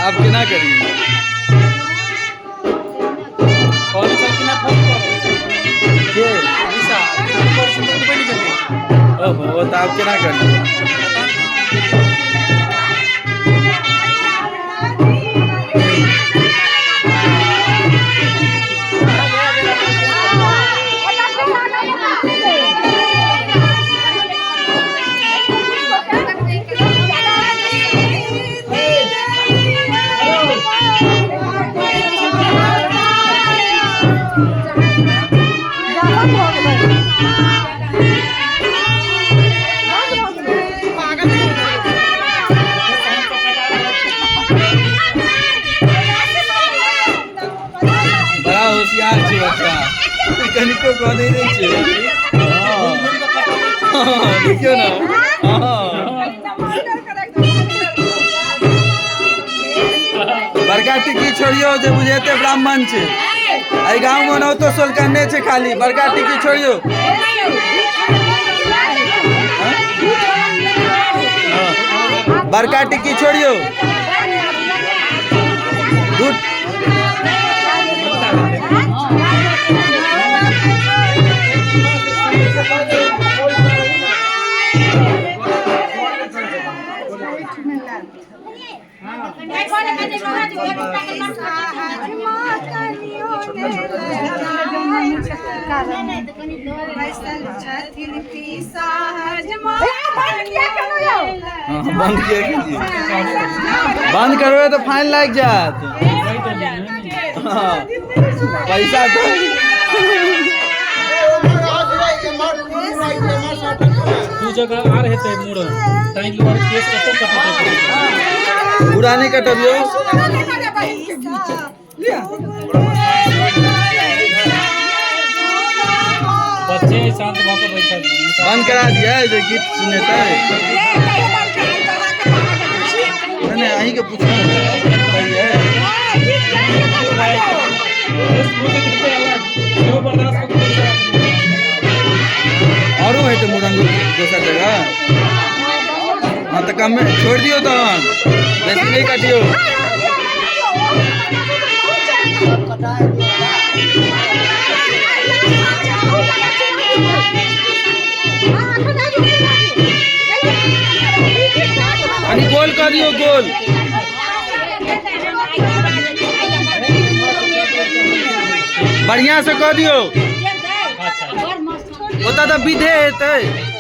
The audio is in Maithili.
आब केना करी? के ओहो, तऽ आब केना करी? बड़ा होशियार छै बच्चा, कनिको कनै नहि छै। हँ, देखियौ ने। हँ, बड़का टिक्की छोड़ियौ जे बुझेते ब्राह्मण छै। एहि गाँवमे ओनाहितो सोलकन्ने छै खाली। बड़का टिक्की छोड़ियौ। बड़का टिक्की छोड़ियौ। दू बंद किया केलियै? बंद करबै तऽ फाइन लागि जायत। हँ, पैसा दू जगह आर हेतै मुड़न, ताहि दुआरे केस कतऽ कटतै? पूरा नहि कटबियौ। बच्चे शांत भऽ कऽ बैठल। बंद करा दिया जे गीत सुनेतै। नहि नहि, अहीँके पूछलहुँ। कहियै। सेहो बर्दाश्त कऽ कऽ बैसल। आरो हेतै मुड़न दोसर जगह? हँ, तऽ कमे छोड़ि दियौ तहन, बेसी नहि काटियौ। कनि गोल कऽ दियौ, गोल बढ़िआँ से कऽ दियौ। ओतऽ तऽ विधे हेतै।